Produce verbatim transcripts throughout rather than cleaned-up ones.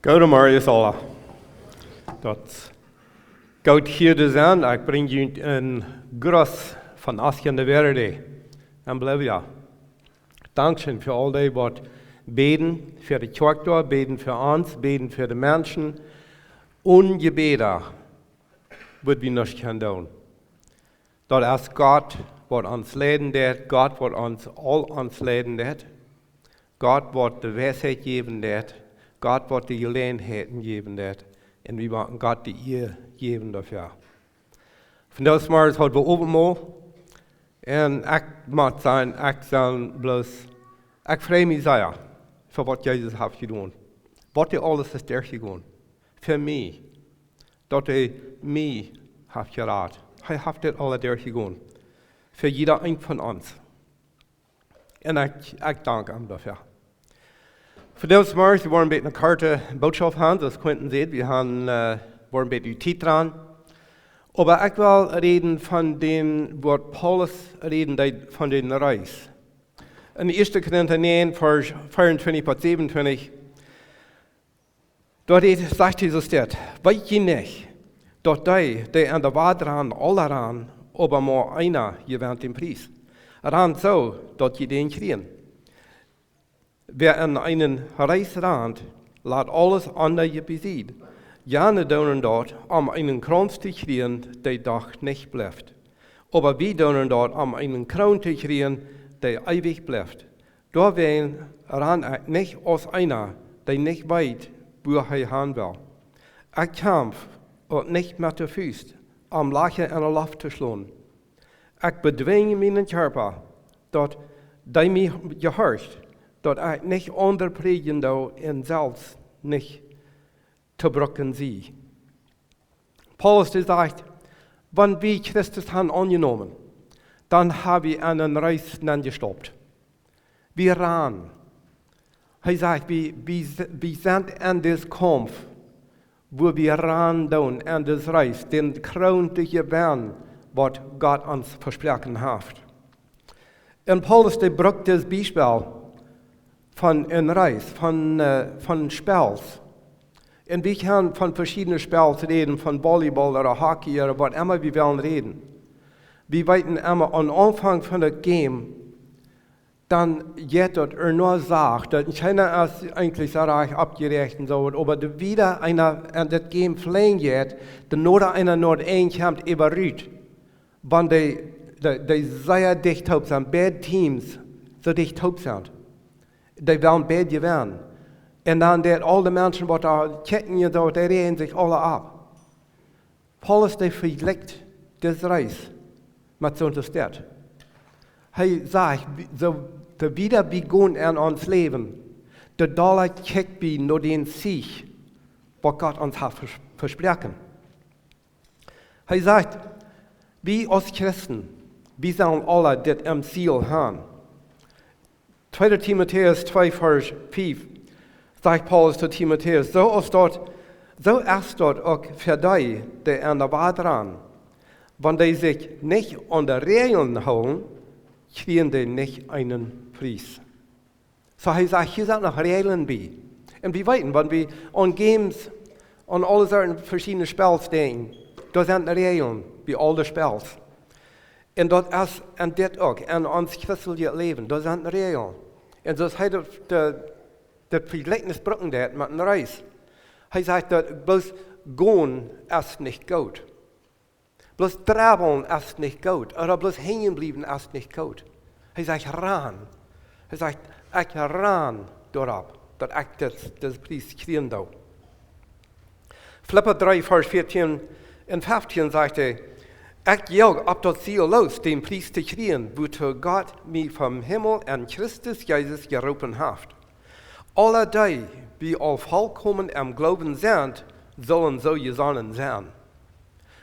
Goodemorjes aula. Daut es goot hia to sennen. Ekj brinj junt een Gruss von Asia de Verde en Bolivia. Dankscheen fa aul dee waut bäden, fa de Kjoakj doa, bäden fa ons, bäden fa de Menschen. Onen Jebäda wudd wie nuscht kjennen doonen. Daut es Gott waut ons leiden deit, Gott waut ons aul ons leiden deit, Gott waut de Weisheit jäwen deit, Gott waut de Jeläajenheiten jäwen deit. Un wie motten Gott de Ea jäwen doafäa. Vondoag zemorjes haud wie Owentmol. Un ekj mott sajen, ekj sie bloos, ekj frei mie sea fa waut Jesus haft jedonen. Waut hee aules es derchjegonen. Fa mie. Daut hee mie haft jerat. Hee haft dit aula derchjegonen. Fa jieda een von ons. Un ekj, ekj dank am doafäa. Vondoag zemorjes woa wie een bät eene korte Bootschoft haben, soo aus Quentin säd, wie haben, äh, woaren een bät äwa Tiet dran. Oba ekj well räden von dän, waut Paulus räden deed von dän Reis. En ieeschte Korinta näajen, Varsch veeauntwintich bat säwenuntwintich, doa sajcht Jesus dit: Weet jie nich, daut dee, dee aun de Wad ranen, aula ranen, oba mau eena jewennt dän Pries? Rant soo, daut jie dän kjrieen. Wäa en eenen Reis rant, lat aules aundre bie Sied. Jane doonen daut, om eenen Krauns to kjrieen, dee doch nich blift. Oba wie doonen daut, om eene Kroon to kjrieen, dee eewich blift. Doawäajen ran ekj nich aus eena, dee nich weet, wua hee han well. Ekj kjamf uk nich met de Fust, om Lajcha enne Loft to schlonen. Ekj bedwinj mienen Kjarpa, daut dee mie jehorcht, daut ekj nich aundre prädjen doo un selfst nich to brucken sie. Paulus, dee sajcht, wan wie Christus haben aunjenomen, dan hab wie en een Reis nenjestaupt. Wie ranen. Hee sajcht, wie, wie, wie sent en dis Kaumf, wua wie ranen doonen, en dis Reis, dän Kroon to jewennen, waut Gott ons vesproaken haft. Un Paulus, dee brukt dit Biespel von een Reis, von, äh, von Spels. Un wie kjennen von veschiedne Spels räden, von Volleyball ooda Hockey ooda waut emma wie wellen räden. Wie weeten emma aum Aunfank von daut Game, dan jeit daut ea nich soo, daut kjeena es eejentlich soo rajcht oppjeräacht un soo, oba de wieda eena aun daut Game fläajen jeit, de noda eena no daut Enj kjemt, äwarut. Wan dee, dee, dee sea dicht toop sent, beid Teams soo dicht toop sent. Dee wellen beid jewennen. Un dan daut aul de Menschen waut doa kjikjen un soo, dee räajen sikj aula opp. Paulus, dee vejlikjt dis Reis met soon Städ. Hee sajcht, wie, soo, de wieda wie gonen en ons Läwen, de dolla kjikj wie no dän Sieg, waut Gott ons haft ves-, vesproaken. Hee sajcht, wie aus Christen, wie sellen aula dit em Ziel haben. Tweeda Timotäus twee Varsch fief sajcht Paulus to Timotäus: Soo aus daut, soo es daut uk fa dee, dee aun de Wad ranen. Wan dee sikj nich aun de Räajlen hoolen, kjrieen dee nich eenen Pries. Soo hee sajcht, hia sent noch Räajlen bie. Un wie weeten, wan wie aun Games, aun aule Sorten veschiedne Spels denkjen, doa sent Räajlen bie aul de Spels. Un daut es en dit uk, en ons christeljet Läwen, doa sent Räajlen. Un soo aus hee de, de, daut Vejlikjnis brucken deed met een Reis. Hee sajcht daut bloos gonen es nich goot. Bloos dribbeln es nich goot. Ooda bloos henjen bliewen es nich goot. Hee sajcht, ran. Hee sajcht, ekj ran doaropp, daut ekj dit, disen Pries kjrieen doo. Filippa dree, Varsch vieetieen un feftieen sajcht hee: Ekj joag opp daut Ziel loos, dän Pries to kjrieen, wuatoo Gott mie vom Himmel en Christus Jesus jeroopen haft. Aule dee, dee aul volkomen em Gloowen sent, sellen soo jesonnen sennen.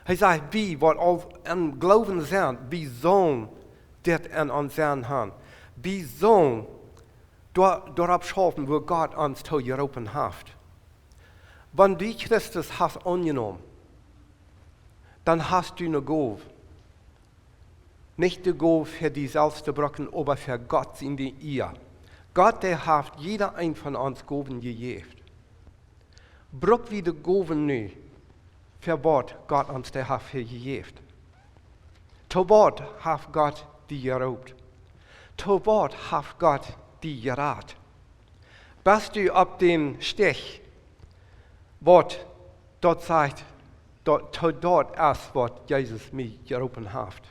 Hee sajcht, wie waut aul em Gloowen sent, wie sellen dit en ons Senn haben. Wie sellen doa-, doaropp schaufen, wua Gott ons too jeroopen haft. Wan du Christus hast aunjenomen, dan hast du eene Gow. Nich de Gow fa die selfst to brucken, oba fa Gott siene Ea. Gott, dee haft jieda een von ons Gowen jejäft. Bruck wie de Gowen nu fa waut Gott ons dee haft jejäft? To waut haft Gott die jeroopt? To waut haft Gott die jerat? Best du opp dän Stich, waut daut sajcht, daut, to daut es, waut Jesus mie jeroopen haft?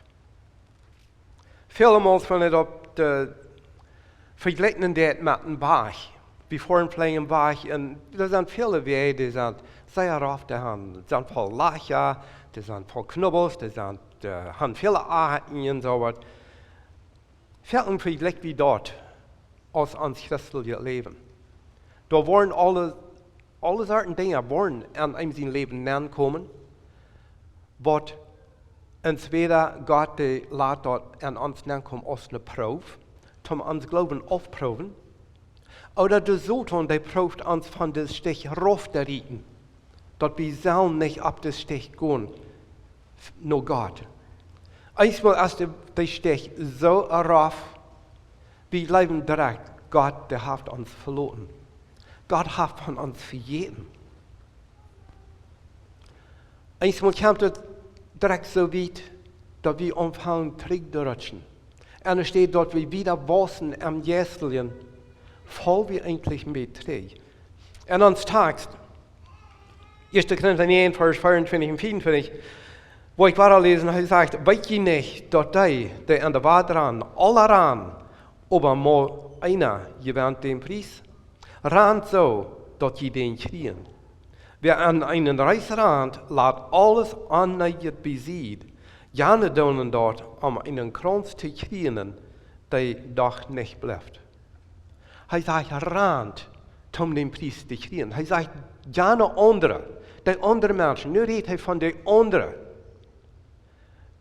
Väle Mol, wan ekj daut opp de vejlikjen deit met een Wajch. Wie foaren veleicht een Wajch un doa sent väle Wäaj, dee sent sea roff, dee han, sent voll Lajcha, dee sent voll Knubbels, dee sent, äh, han väle Aken un soo waut. Väl vejlikj wie daut aus ons christeljet Läwen. Doa woaren aule, aule Sorten Dinja woaren enn eenem sien Läwen nenkomen, waut entwäda Gott dee lat daut aun ons nenkomen aus eene Proow, om ons Gloowen aufproowen, ooda de Soton, dee proowt ons von dän Stich rauf to rieten, daut wie sellen nich opp dän Stich gonen no Gott. Eemol es de, de Stich soo roff, wie jleewen direkt, Gott, dee haft ons veloten. Gott haft von ons vejäten. Eemol kjemt et direkt soo wiet, daut wie aunfangen trigj to rutschen. Enne Städ daut wie wieda wausen em Jeistlichen, faul wie eejentlich mea trigj. Enn ons Takjst, Ieeschte Korinta näajen, Varsch veeauntwintich un veeauntwintich, woo ekj wada läs, hee sajcht: "Weet jie nich, daut dee, dee aun de Wad ranen, aula ranen, oba mau eena jewent dän Pries? Rant soo, daut jie dän kjrieen. Wäa aun eene Reess rant, lat aules aundre bie Sied, jane doonen daut, om eenen Krauns to kjrieen, dee doch nich blift." Hee sajcht: "Rant, om dän Pries to kjrieen." Hee sajcht: "Jane aundre, dee aundre Menschen." Nu rät hee von dee aundre.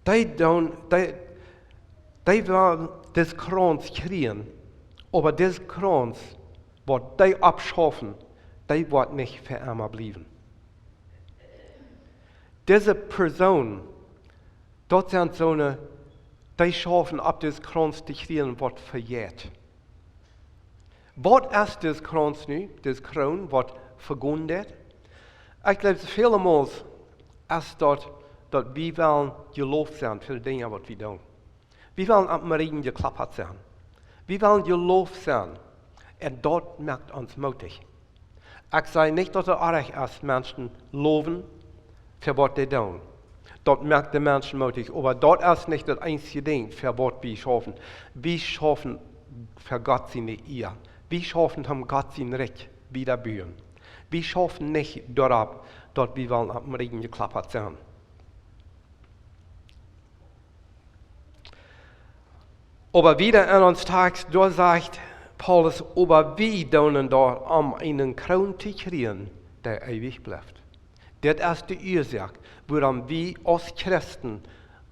Dee doonen, dee, dee wellen dän Krauns kjrieen, oba dän Krauns, waut dee aufschaufen, dee woat nich fa emma bliewen. Dise Persoon, daut sent soone, dee schaufen opp dän Krauns to kjrieen, waut vejeit. Waut es dee Krauns nu, dee Kroon, waut vegonen deit? Ekj jleew, väle Mol es daut, daut wie wellen jeloft sennen fa de Dinja, waut wie doonen. Wie wellen opp dän Rigjen jekloppt sennen. Wie wellen jeloft sennen. Un daut moakt ons mootich. Ekj saj nich, daut et oajch es, Menschen lowen fa waut dee doonen. Daut moakt de Menschen mootich, oba daut es nich daut eensje Dinkj, fa waut wie schaufen. Wie schaufen fa Gott siene Ea. Wie schaufen, om Gott sien Rikj wieda buen. Wie schaufen nich doaropp, daut wie wellen opp dän Rigjen jekloppt sennen. Oba wieda enn ons Takjst, doa sajcht Paulus: "Oba wie doonen daut, om eene Kroon to kjrieen, dee eewich blift." Dit es de Uasoak, wuarom wie aus Christen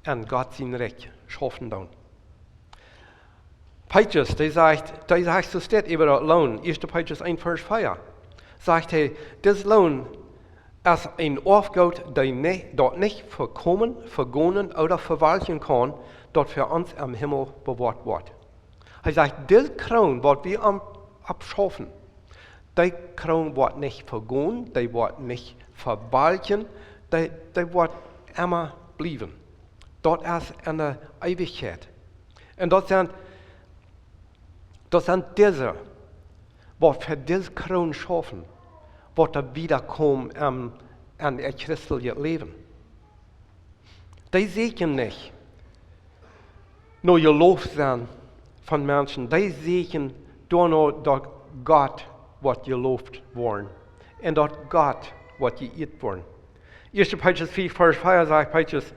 aun Gott sien Rikj schaufen doonen. Petrus, dee sajcht, dee sajcht soo, steit äwa daut Loon, Ieeschte Petrus eent, Varsch vea, sajcht hee: "Dit Loon es een Oafgoot, daut nich, daut nich vekomen, vegonen ooda vewalkjen kaun, daut fa ons em Himmel bewoat woat." Hee sajcht: "Dee Kroon, waut wie aum, aufschaufen, dee Kroon woat nich vegonen, dee woat nich vewalkjen, dee, dee woat emma bliewen." Daut es enne Eewichkjeit. Un daut sent, daut sent dise, waut fa dise Kroon schaufen, waut doa wieda komen aun, aun äa christeljet Läwen. Dee sieekjen nich no jeloft sennen von Menschen. Dee sieekjen doano, daut Gott woat jeloft woaren un daut Gott woat jeieet woaren. Ieeschte Petrus fief, Varsch vea sajcht Petrus: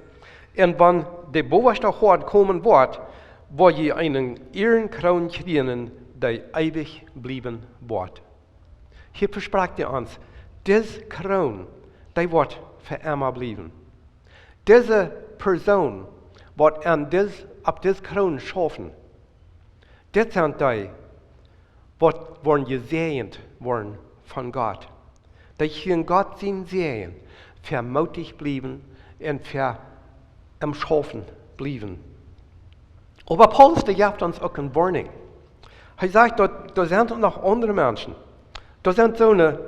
"Un wan de bowaschte Hoad komen woat, woa jie eene Ierenkroon kjrieen, dee eewich bliewen woat." Hia vesprakjt hee ons, dise Kroon, dee woat fa emma bliewen. Dise Persoon, waut aun dis, opp dise Kroon schaufen, dit sent dee, waut woaren jesäajent woaren von Gott. Dee kjrieen Gott sien Säajen, fa mootich bliewen un fa aum Schaufen bliewen. Oba Paulus, dee jeft ons uk eene Woarnunk. Hee sajcht, daut doa sent noch aundre Menschen. Doa sent soone,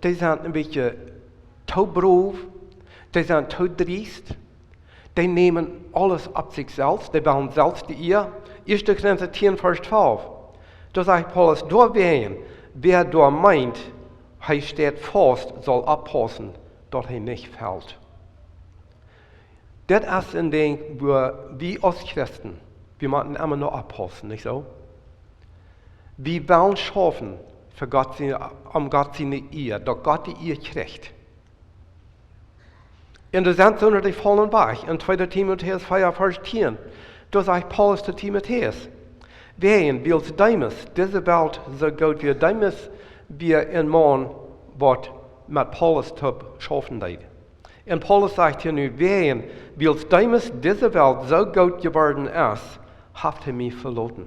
Dee sent een bät too brow, dee sent too driest, dee nämen aules opp sikj selfst, dee wellen selfst de Ea. Ieeschte Korinta tieen, Varsch twalf. Doa sajcht Paulus: Doawäajen, wäa doa meent, hee steit faust, saul oppaussen, daut hee nich felt. Dit es een Dinkj, wua wie aus Christen, wie motten emma noch oppaussen, nich soo? Wie wellen schaufen fa Gott siene, om Gott siene Ea, daut Gott de Ea kjricht. Un doa sent soone, dee faulen wajch. En tweede Timotäus vea, Varsch tieen, doa sajcht Paulus to Timotäus: Wäajen, wiels Demas dise Welt soo goot wia, Demas wia een Maun, waut met Paulus toop schaufen deed. Un Paulus sajcht hia nu: Wäajen, wiels Demas dise Welt soo goot jeworden es, haft hee mie veloten.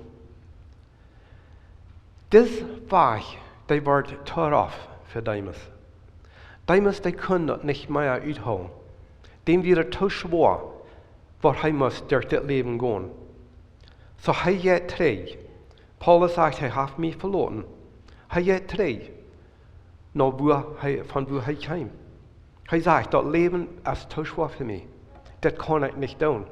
Dis Wajch, dee wort too rough fa Demas. Demas, dee kunn daut nich mea uthoolen. Däm wia daut too schwoa, waut hee must derch dit Läwen gonen. Soo hee jeit trigj. Paulus sajcht, hee haft mie veloten. Hee jeit trigj no wua hee, von wua hee kjeem. Hee sajcht: Daut Läwen es too schwoa fa mie. Daut kaun ekj nich doonen.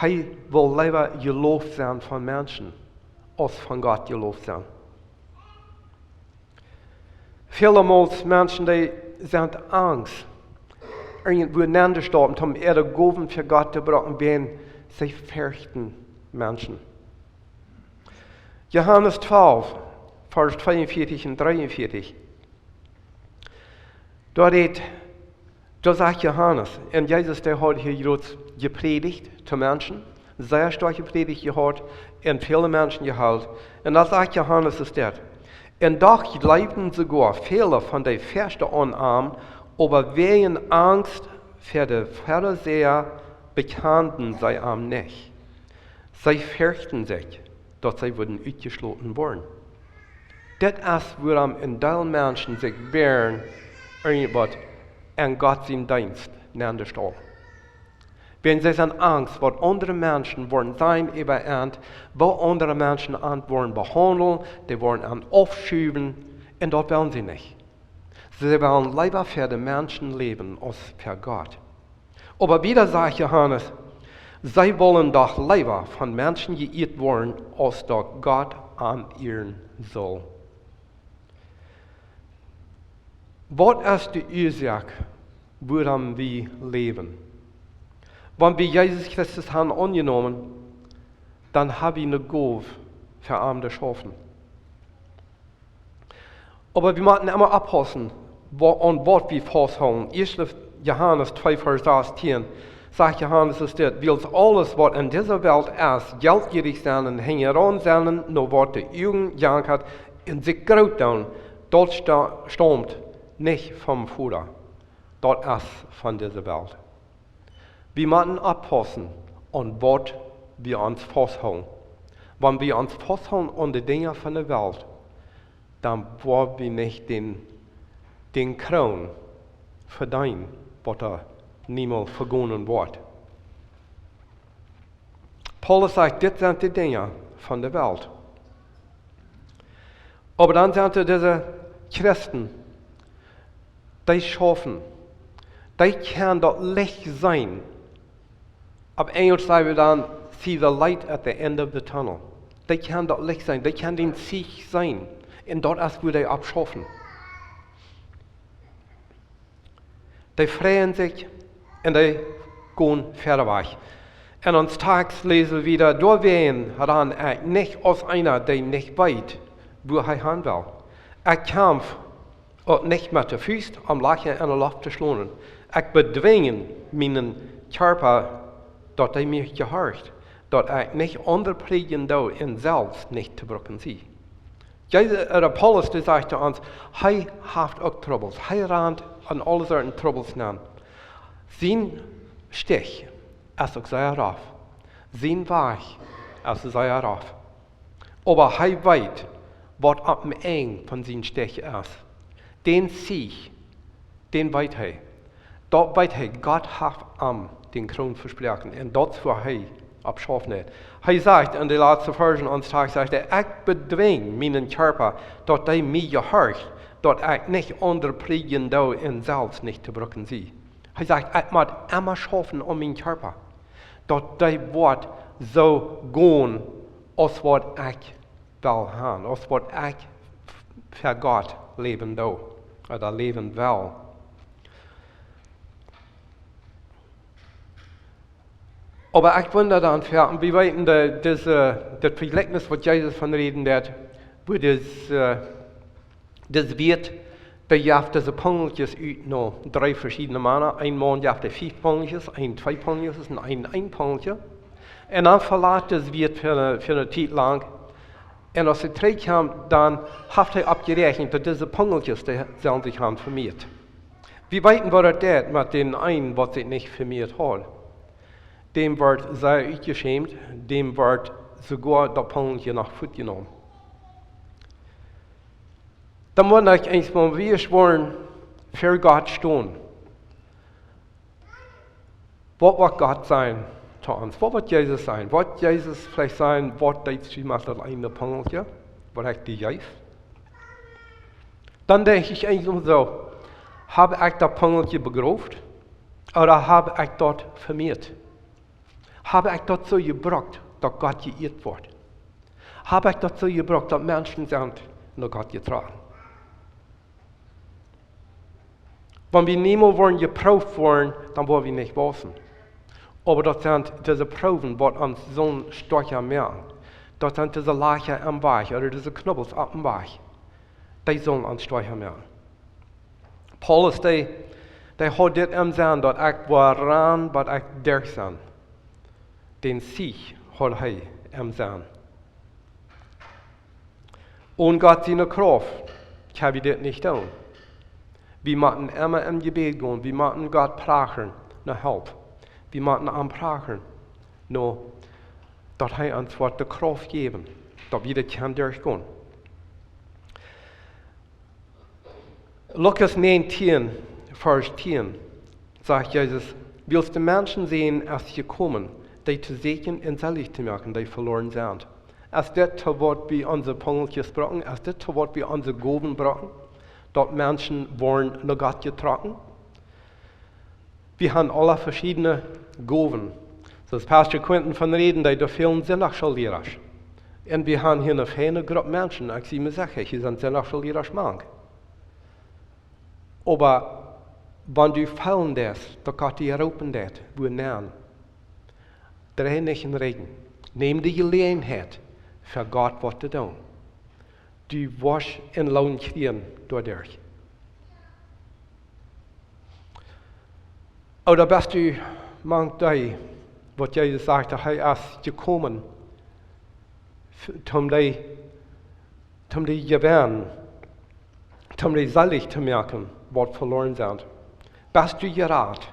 Hee well leewa jelooft sennen von Menschen, aus von Gott jelooft sennen. Väle Mol Menschen, dee sent angst, irjentwua nenn to stoppen, om äare Gowen fa Gott to brucken, wiels see ferchten Menschen. Johanes twalf, Varsch tweeunvieetich un dreeunvieetich. Doa rät, doa sajcht Johanes, un Jesus, dee haud hia jrod jeprädicht to Menschen, sea stoakje Prädicht jehaut, un väle Menschen jeheelt. Un doa sajcht Johanes es dit: Un doch jleewden soogoa väle von de Ieeschte aun am, oba wäajen Angst fa de Farisäa bekjanden see am nich. See ferchten sikj, daut see wudden utjeschloten woaren. Dit es wuarom een Deel Menschen sikj wäaren, irjentwaut en Gott sienen Deenst nenn to stoppen. Wan see sent angst, waut aundre Menschen woaren sajen äwa an, woo aundre Menschen an woaren behaundlen, dee woaren an aufschuwen, un daut wellen see nich. See wellen leewa fa de Menschen läwen aus fa Gott. Oba wieda sajcht Johanes: See wellen doch leewa von Menschen jeieet woaren, aus daut Gott an ieren saul. Waut es de Uasoak, wuarom wie läwen? Wan wie Jesus Christus haben aunjenomen, dan ha wie eene Gow fa am to schaufen. Oba wie motten emma oppaussen, wua-, aun waut wie fausthoolen. Ieeschte Johanes twee, Varsch sastieen, sajcht Johanes es dit: Wiels aules, waut en dise Welt es, jeltjierich sennen, hinjaraun sennen no waut de Uagen jankat, un sikj groot doonen, daut sta-, staumt nich vom Voda, daut es von dise Welt. Wie motten oppaussen, aun waut wie ons fausthoolen. Wan wie ons fausthoolen aun de Dinja von de Welt, dan woa wie nich dän, dän Kroon vedeenen, waut doa niemols vegonen woat. Paulus sajcht, dit sent de Dinja von de Welt. Oba dan sent doa dise Christen, dee schaufen, dee kjennen daut Licht seenen. Opp Enjlisch saj wie dan: See the light at the end of the tunnel. Dee kjennen daut Licht seenen, dee kjennen dän Sieg seenen. Un daut es, wua dee opp schaufen. Dee freien sikj un dee gonen wieda wajch. En ons Tekst läsen wie wieda: Doawäajen ran ekj nich aus eena, dee nich weet, wua hee han well. Ekj kjamf uk nich met de Fust, om Lajch enne Loft to schlonen. Ekj bedwinj mienen Kjarpa, daut hee mie jehorcht, daut ekj nich aundre prädjen doo un selfst nich to brucken sie. Jesus, ea Paulus, dee sajcht to ons, hee haft uk Trubbels. Hee rant en aule Sorten Trubbels nenn. Sien Stich es uk sea rough. Sien Wajch es sea rough. Oba hee weet, waut aum Enj von sien Stich es. Dän Sieg, dän weet hee. Daut weet hee, Gott haft am dän Kroon vesproaken. Un daut es, wua hee opp schaufen deit. Hee sajcht en de latste Varsch en ons Tekst, sajcht hee: Ekj bedwinj mienen Kjarpa, daut hee mie jehorcht, daut ekj nich aundre prädjen doo un selfst nich to brucken sie. Hee sajcht, ekj mott emma schaufen aun mien Kjarpa, daut dee woat soo gonen aus waut ekj well han, aus waut ekj fa Gott läwen doo, ooda läwen well. Oba ekj wunda dan, jo, wie weeten de, dise, daut Jlikjnis, waut Jesus von räden deed, wua dis, äh, dis Wieet, dee jeef dise Punktjes ut no dree veschiedne Mana. Een Maun jeef dee fief Punktjes, een twee Punktjes un een een Punktje. Un dan velat dis Wieet fa, fa eene Tiet lang. Un aus hee trigjkjeem, dan haft hee oppjeräakjent, daut dise Punktjes, dee sellen sikj han vemieet. Wie weeten, waut daut deed met dän eenen, waut sikj nich vemieet haud. Däm wort sea utjeschämt, däm wort soogoa daut Punktje noch fuatjenomen. Dan mott ekj eemol wada schwoaren, ver Gott stonen. Waut woat Gott sajen to ons? Waut woat Jesus sajen? Woat Jesus veleicht sajen, waut deetst du met daut eene Punktje, waut ekj die jeef? Dan denkj ekj eemol soo, hab ekj daut Punktje begroft, ooda hab ekj daut vemieet? Hab ekj daut soo jebrukt, daut Gott jeieet woat? Hab ekj daut soo jebrukt, daut Menschen sent no Gott jetrocken? Wan wie niemols woaren jeprooft woaren, dan woa wie nich wausen. Oba daut sent dise Proowen, waut ons soo stoakja moaken. Daut sent dise Lajcha aum Wajch, ooda dise Knubbels oppem Wajch. Dee sellen ons stoakja moaken. Paulus, dee, dee haud dit em Senn, daut ekj woa rannen, bat ekj derch sie. Dän Sieg haud hee em Senn. Onen Gott siene Krauft kjenn wie dit nich doonen. Wie motten emma em Jebäd gonen, wie motten Gott prachren no Help. Wie motten am prachren, no, daut hee ons woat de Krauft jäwen, daut wie dit kjennen derchgonen. Lukas näajentieen, Varsch tieen, sajcht Jesus: Wiels de Menschensän es jekomen, dee to sieekjen un selich to moaken, dee veloaren sent. Es dit to waut wie onse Punktjes brucken? Es dit to waut wie onse Gowen brucken, daut Menschen woaren no Gott jetrocken? Wie han aula veschiedne Gowen. Soo aus Pastor Quentin von räden deed, doa fälen Sindachschoollierasch. Un wie han hia eene feine Grupp Menschen, ekj sie mie secha, hia sent Sindachschoollierasch mank. Oba wan du feelen deist, daut Gott die roopen deed, wua nenn, drei nich em Rigjen. Näm de Jeläajenheit, fa Gott waut to doonen. Du woascht een Loon kjrieen doaderch. Ooda best du mank dee, waut Jesus sajcht, daut hee es jekomen, f-, om dee, om dee to jewennen, om dee selich to moaken, waut veloaren sent? Best du jerat?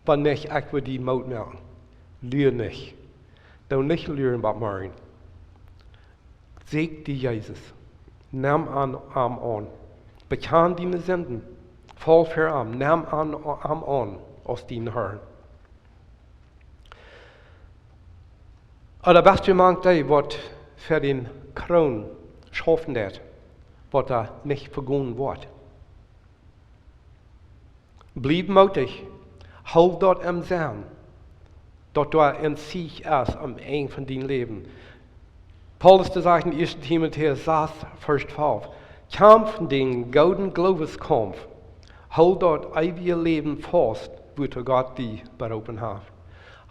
Wan nich, ekj well die Moot moaken. Lua nich. Doo nich luren bat morjen. Sieekj die Jesus. Nem am, am aun. Bekjan diene Sinden. Faul ver am. Nem am, am aun aus dienen Harn. Ooda best du mank dee, waut fa dän Kroon schaufen deit, waut doa nich vegonen woat? Bliew mootich, hool daut em Senn, daut doa een Sieg es aum Enj von dien Läwen. Paulus, dee sajcht en ieeschte Timotäus sas, Varsch twalf: Kjamf dän gooden Gloowskaumf, hool daut eewje Läwen faust, wuatoo Gott die beroopen haft.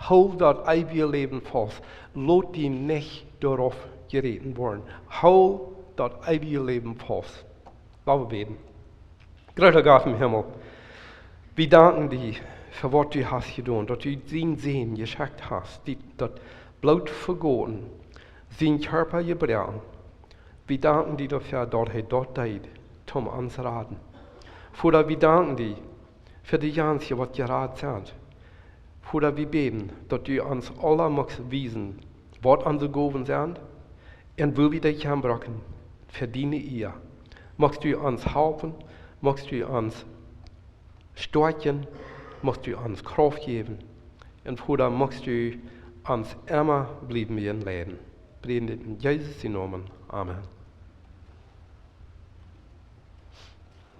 Hool daut eewje Läwen faust. Lot die nich doavon jeräten woaren. Hool daut eewje Läwen faust. Lot ons bäden. Groota Gott em Himmel, wie danken die fa waut du hast jedonen, daut du dienen Sän jeschekjt hast, dee daut Bloot vegoten, sienen Kjarpa jebroaken. Wie danken die doafäa, daut hee daut deed, om ons to raden. Voda, wie danken die fa dee gaunz, waut jerat sent. Voda, wie bäden, daut du ons aula muchst wiesen, waut onse Gowen sent, un woo wie dee kjennen brucken fa diene Ea. Muchst du ons halpen, muchst du ons stoakjen, muchst du ons Krauft jäwen, un Voda, muchst du ons emma bliewen leiden. Bäd dit en Jesus sienen Nomen. Amen.